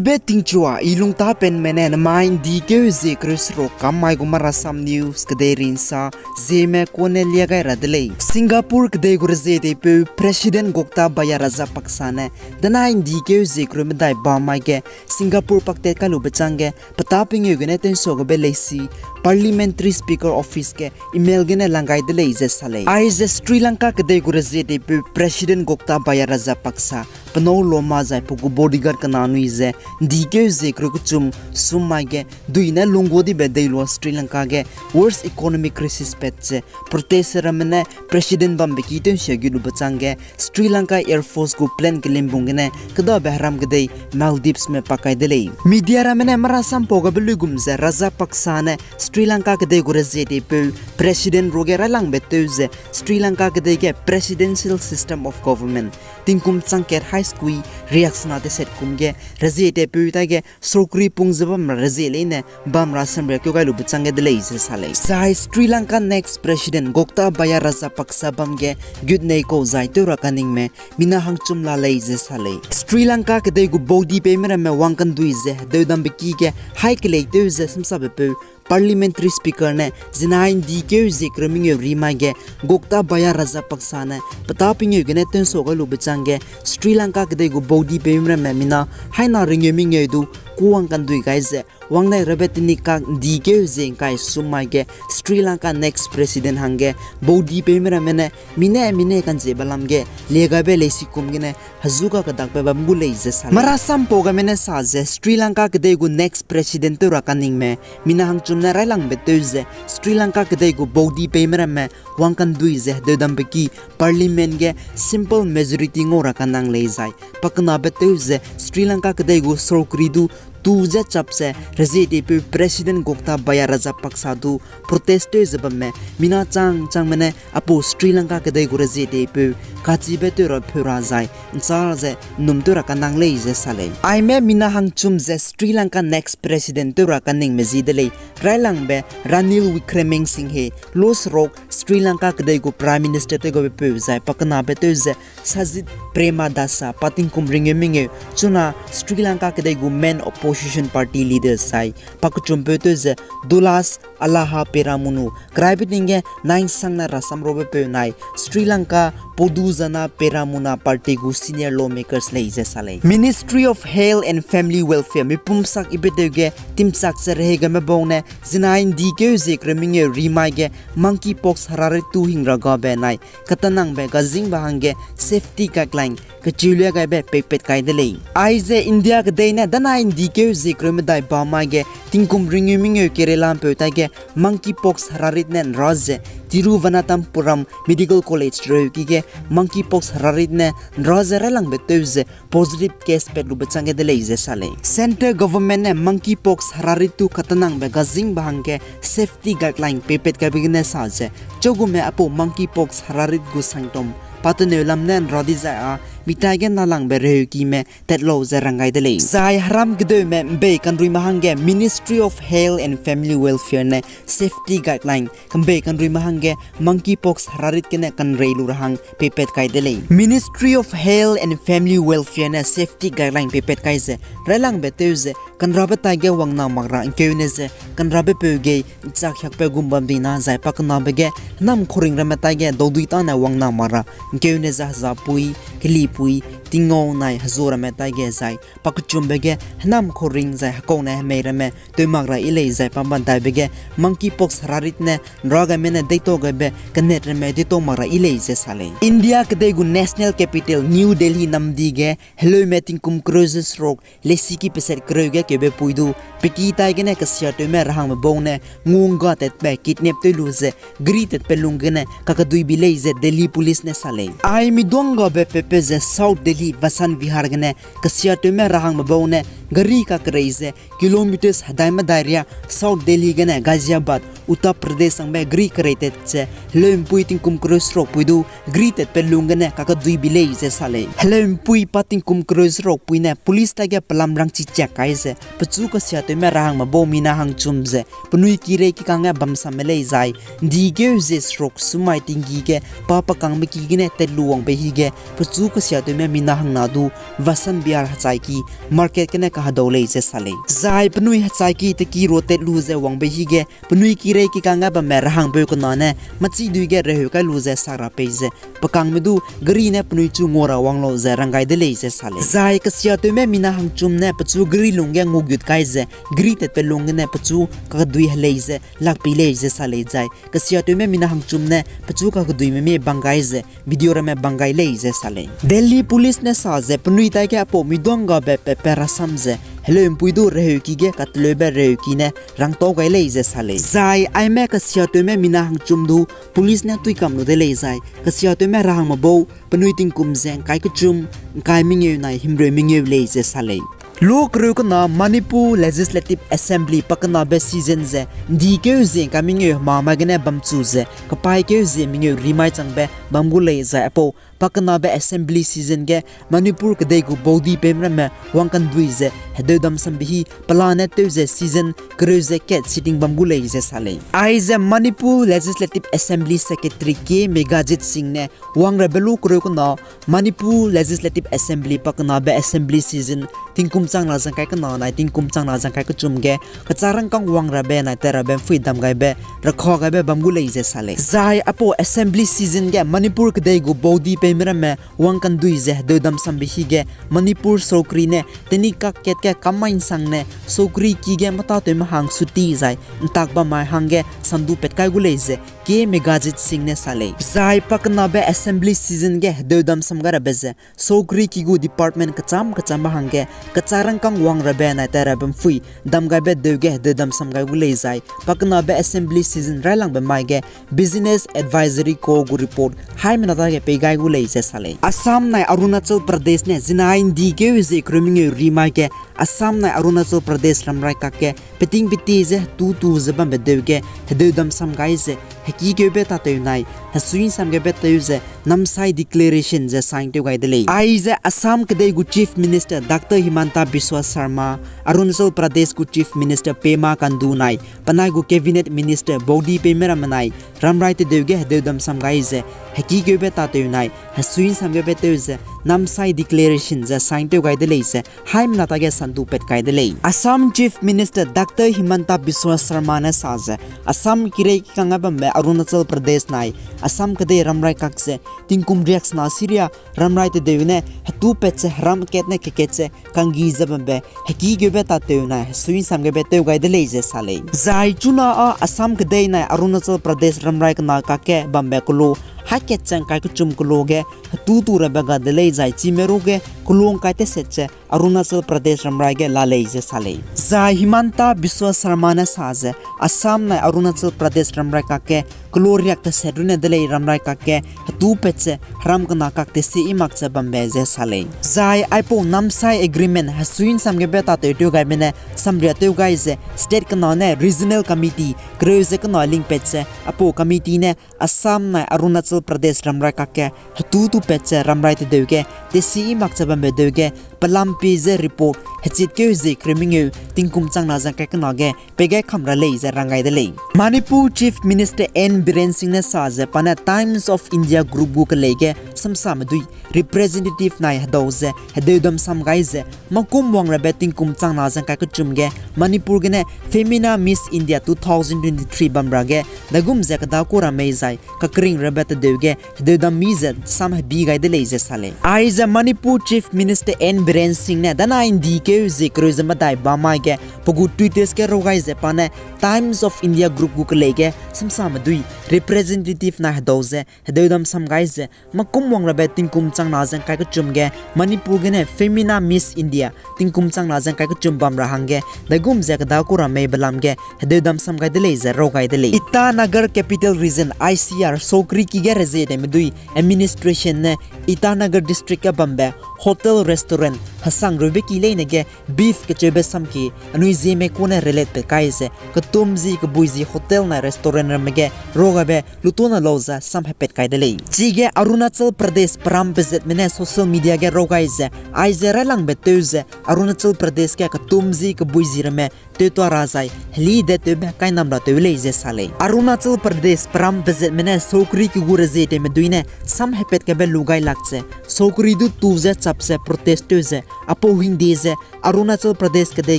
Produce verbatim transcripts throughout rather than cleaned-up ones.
Be tingchua, i lungtapenme ne namai ’ndi keu zie kereu seruk kam mai gu Marasam News kedei rinsa, zieme kone lia gai ra de lei. Singapore kedei gu rezie deipeu President Gotabaya Rajapaksa ne, danai ’ndi keu zie kereu medai bam mai ge, Singapore paktat kai lube chângge, petâ pengeu gene tew'nsa gabe leisi, Parliamentary Speaker Office ge email gene lang gai de lei ze sa lei. Aize Sri Lanka kedei gu rezie deipeu President Gotabaya Rajapaksa, penâu loma zai pe gu bodyguard kena nui ze, ’ndi keu zie kereu kechum sum mai ge, dui ne lunggu dibe deilua Sri Lanka ge worst economic crisis pat ze, protest ramme ne President bambe ki tew'nsia gu lube chângge, Sri Lanka Air Force gu plane kelimbung gene, kedabe heram kedei Maldives me pak kai de lei. Media ramme ne Marasam pau gabe luigum ze Rajapaksa ne Sri Lanka kedei gu rezie deipeu President ruage railangbe tew ze Sri Lanka kedei ge Presidential System of Government, tingkum chang kat hai sekui riaksena teset kum ge rezie deipeu taige sorkari pung ze bam ra rezie leine bam ra samria keu gai lube chângge de lei ze sa lei. Zai Sri Lanka next President Gotabaya Rajapaksa bam ge gut nei kau zai tew ra kaningme mina hangchum la lei ze sa lei. Sri Lanka kedei gu baudi peime ramme wang kandui ze hedeudambe ki ge hai kelei tew ze samsabepeu Parliamentary Speaker ne zinai ’ndi keu zie kereu mengeu ri mai ge Gotabaya Rajapaksa ne petâ pengeu gene tew'nsa gai lube chângge Sri Lanka kedei gu baudi peime ramme mina haina ringeu mengeu du kuwang kandui gai ze wang dai rabe teni kak ’ndi keu zie ’ngkai sum mai ge Sri Lanka next President hangge baudi peime ramme ne mine mine kanziebe lam ge lie gaibe leisi kum gene hezu ga kedakbe bam gu lei ze sa lei. Marasam pau gaime ne sa ze Sri Lanka kedei gu next President tew ra kaningme mina hangchum ne railangbe tew ze Sri Lanka kedei gu baudi peime ramme wang kandui ze hedeudambe ki Parliament ge simple majority ngau ra kanang lei zai pakenabe tew ze Sri Lanka kedei gu sorkari du tu ze chap ze rezie deipeu President Gotabaya Rajapaksa du protest tew ze bamme mina chang changme ne apau Sri Lanka kedei gu rezie deipeu kachibe tew ra pheu ra zai ’nchâ ze ’nnum tew ra kanang lei ze sa lei. Aime mina hangchum ze Sri Lanka next President tew ra kaningme zi de lei, railangbe Ranil Wickremesinghe, lo seruk Sri Lanka kedei gu Prime Minister tew gabe peu zai pakenabe tew ze Sajith Premadasa pa tingkum ringeu mengeu chuna Sri Lanka kedei gu main opposition party leader zai pakechumpeu tew ze Dulas Alaha Peramunu, keraibe ting ge nai'nsang ne rasam rabe peu nai Sri Lanka Podujana Peramuna party gu senior lawmakers lei ze sa lei. Ministry of Health and Family Welfare mipum sak ibe deu ge timchak ze rehei game bau ne zinai ’ndi keu zie kereu mengeu ri mai ge monkeypox herarit tu hing ra gabe nai katanangbe gazingbe hangge safety guideline kecheulia gaibe peipat kai de lei. Aize India kedei ne danai ’ndi keu zie kereu medai bam mai ge tingkum ringeu mengeu Kerala ’mpeu taige monkeypox herarit ne ’nra ze Thiruvananthapuram Medical College reuki ge monkeypox herarit ne ’nra ze railangbe tew ze positive case pat lube chângge de lei ze sa lei. Centre government ne monkeypox herarit tu katanangbe gazingbe hangge safety guideline peipat kaibe gene sa ze, chaugume apau monkeypox herarit gu symptom pa teneu lam ne ’nra dizai â mitai ge nalangbe reheukime tat lau ze rang gai de lei. Zai heram kedeume ’mbei kanruime hangge Ministry of Health and Family Welfare ne safety guideline ’mbei kanruime hangge monkeypox herarit gene kanrei lu ra hang peipat kai de lei. Ministry of Health and Family Welfare ne safety guideline peipat kai ze railangbe tew ze kanrabe taige wangna mak ra ’ngkeune ze kanrabe peu gei ’nchâkhiakbe gum bam dina zai pakenabe ge hênam khuring ramme taige daudui tâne wangna mak ra ’ngkeune ze hezapui, kelipui, tingau nai hezu ramme taige zai pakechumbe ge hênam khuring zai hekaune hemei ramme teu mak ra yi lei zai pambandaibe ge monkeypox herarit ne ’nra gaime ne deitau gaibe kenet ramme deitau mak ra yi lei ze sa lei. India kedei gu national capital New Delhi namdi ge heleume tingkum kereu ze seruk lesiki peset kereu ge keube pui du peki tai gene kesiatewme rahangme bau ne ngungga tatbe kidnap tew lu ze gari tatbe lung gene kakedui bi lei ze Delhi police ne sa lei. Ai miduanggabe pepe ze South Delhi Vasant Vihar gene kesiatewme rahangme bau ne gari kakerei ze kilometers hedai medai ria South Delhi gene Ghaziabad, Uttar Pradesh sangbe gari kerei tat ze heleu'mpui tingkum kereu serukpui du gari tatbe lung gene kakedui bi lei ze sa lei. Heleu'mpui pa tingkum kereu serukpui ne police taige pelam rangchi chiak kai ze pechu kesiatewme rahangme bau mina hangchum ze penui kirei kikangge bamsamme lei zai ’ndi keu ze seruk sumai tinggi ge pa pekangme ki gene tat lu wangbe hige pechu kesiatewme mina hangna du Vasant Vihar hechaiki market gene hedau lei ze sa lei. Zai penui hechaiki teki rotet lu ze wangbe hige penui kirei kikangge bamme rahangpeu kena ne machidui ge reheu kai lu ze sak ra pei ze pekangme du gari ne penui chu ngua ra wang lau ze rang gai de lei ze sa lei. Zai kesiatewme mina hangchum ne pechu gari lungge ngugut kai ze gari tatpe lung gene pechu kakdui helei ze lak pei lei ze sa lei zai kesiatewme mina hangchum ne pechu kakduime mi bang gai ze video ramme bang gai lei ze sa lei. Delhi Police ne sa ze penui taige apau miduanggabe pepe rasam ze heleu'mpui du reheuki ge kateleube reheuki ne rangtau gai lei ze sa lei. Zai aime kesiatewme mina hangchum du police ne tuikam lu de lei zai kesiatewme rahangme bau penui tingkum ze ngkai kechum, ngkai mengeu nai himreu mengeu lei ze sa lei. Lu kereu kena Manipur Legislative Assembly pakenabe season ze ndikeu zie ngkai mengeu hema mai gene bamchu ze kapaîkeu zie mengeu rimai changbe bam gu lei zai apau pakenabe assembly season ge Manipur kedei gu baudi peime ramme wangkandui ze hedeu damsambe hi pelane tew ze season kereu ze kat sitting bam gu lei ze sa lei. Aize Manipur Legislative Assembly Secretary K Meghajit Singh ne wangrabe lu kereu kena Manipur Legislative Assembly pakenabe assembly season tingkum changna zangkai kena nai tingkum changna zangkai kechum ge kecharangkâng wangrabe nai terabe mphui dam gaibe rakha gaibe bam gu lei ze sa lei. Zai apau assembly season ge Manipur kedei gu baudi peime ramme wangkandui ze hedeu damsambe hige Manipur sokri ne teni kak kat ge kamai nsangne sokri ki ge matatewme hang suti zai ntak bam mai hangge sandu pat kai gu lei ze K Meghajit Singh ne sa lei. Zai pakenabe assembly season ge hedeu damsam gai rabe ze sokri ki gu department kecham kechambe hangge kecharangkâng wangrabe nai terabe mphui dam gaibe deu ge hedeu damsam gai gu lei zai pakenabe assembly season railangbe mai ge Business Advisory Corps gu report haimena dage pei gai gu lei ze sa lei. Assam nai Arunachal Pradesh ne zinai ndikeu zie kereu mengeu rimai ge Assam nai Arunachal Pradesh ramrai kakge peting peti ze hetu tu ze bambe deu ge hedeu damsam gai ze hekîkeube tatew nai hesui'nsam gebe tew ze Namsai Declaration ze sign tew gai de lei. Aize Assam kedei gu Chief Minister Doctor Himanta Biswa Sarma, Arunachal Pradesh gu Chief Minister Pema Khandu nai penai gu Cabinet Minister baudi peime ramme nai ramrai tedeu ge hedeu damsam gai ze hekîkeube tatew nai hesui'nsam gebe tew ze Namsai Declaration ze sign tew gai de lei ze haimena dage sandu pat kai de lei. Assam Chief Minister Doctor Himanta Biswa Sarma ne sa ze Assam kirei kikangge bambe Arunachal Pradesh nai Assam kedei ramrai kak ze tingkum riaksena siria ramrai tedeu ne hetu pat ze heram kat ne kekat ze kanggi ze bambe hekîkeube tatew nai hesui'nsam gebe tew gai de lei ze sa lei. Zai chuna â Assam kedei nai Arunachal Pradesh ramrai kena kakge bambe kelo hakat ze ngkai kechum kelo ge hetu tu rabe ga de lei zai chime ruge kelo ngkai teset ze Arunachal Pradesh ramrai ge la lei ze sa lei. Zai Himanta Biswa Sarma ne sa ze Assam nai Arunachal Pradesh ramrai kakge kelo riak teset runne de lei ramrai kakge hetu pat ze heram kena kak tesi i mak ze bambe ze sa lei. Zai aipau Namsai Agreement hesui'nsam gebe tatew tew gaibe ne samria tew gai ze state kena ne regional committee kereu ze kena lingpat ze apau committee ne Assam nai Arunachal Pradesh ramrai kakge hetu tu pat ze ramrai tedeu ge tesi i mak ze bambe deu ge pelam pie ze report hechitkeu zie kereu mengeu tingkum changna zangkai kena ge pei gai kam ra lei ze rang gai de lei. Manipur Chief Minister N Biren Singh ne sa ze pa ne Times of India Group gu kelei ge samsame dui representative nai hedau ze hedeu damsam gai ze makum wang rabe tingkum changna zangkai kechum ge Manipur gene Femina Miss India two thousand twenty-three bam ra ge dagum ze keda ku ra mei zai kakering rabe tedeu ge hedeu dam mi ze sam hebi gai de lei ze sa lei. Aize Manipur Chief Minister N Biren Singh ne danai ndikeu zie kereu ze medai bamai ge pe gu Twitter ge rau gai ze pa ne Times of India Group gu kelei ge samsame dui representative nai hedau ze hedeu damsam gai ze makum wang rabe tingkum changna zangkai kechum ge Manipur gene Femina Miss India tingkum changna zangkai kechum bam ra hangge dagum ze keda ku ra mei belam ge hedeu damsam gai de lei ze rau gai de lei. Itanagar Capital Region I C R sokri ki ge rezie deme dui administration ne Itanagar District ge bambe hotel restaurant hesang reube ki leine ge beef kecheube samki anui zieme ku ne relate pe kai ze ketum zi kebui zi hotel nai restaurant ramme ge rau gabe lutona lau ze sam hepet kai de lei. Chige Arunachal Pradesh peram pezetme ne social media ge rau gai ze aize railangbe tew ze Arunachal Pradesh ge ketum zi kebui zi ramme tewtua ra zai heli de tewbe kainam ra tew lei ze sa lei. Arunachal Pradesh peram bezetme ne sokri ki gu rezie tewme dui ne sam hepat kaibe lu gai lak ze sokri du tu ze chap ze protest tew ze apau hingdie ze Arunachal Pradesh kedei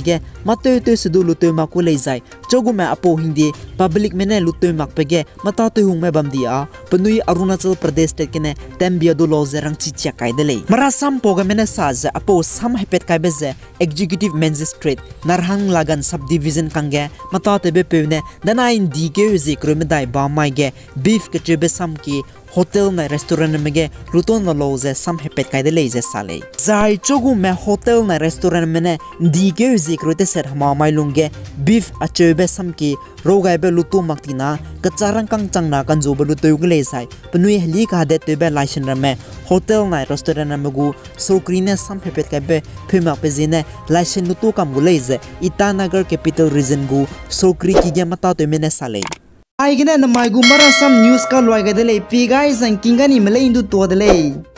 ge mâ tew tew se du lutew mak ku lei zai, chagume apau hingdie publicme ne lutew makbe ge mâtatewhungme bam di â penui Arunachal Pradesh state gene tembia du lau ze rangchi chiak kai de lei. Marasam pau gaime ne sa ze apau sam hepat kaibe ze Executive Magistrate Narhang Lagan Subdivision kangge mâtatewbe peu ne danai ’ndi keu zie kereu medai ba mai ge beef kecheube sam ki hotel nai restaurantme ge luton la lau ze sam hepat kai de lei ze sa lei. Zai chagume hotel nai restaurantme ne ’ndi keu zie kereu teset hema mai lungge beef acheube sam ki raw gaibe lutu mak tina kecharangkâng changna kanzube lutew gu lei zai penui heli kahade tewbe license ramme hotel nai restaurantme gu sokri ne sam hepat kaibe pheu makbe ziene license lutu kam gu lei ze Itanagar Capital Region gu sokri ki ge mâtatewme ne sa lei. Aigene namai gu Marasam News kaluai gai de lei, pi gai zangking ga nime lei ’ndu tuâ de lei.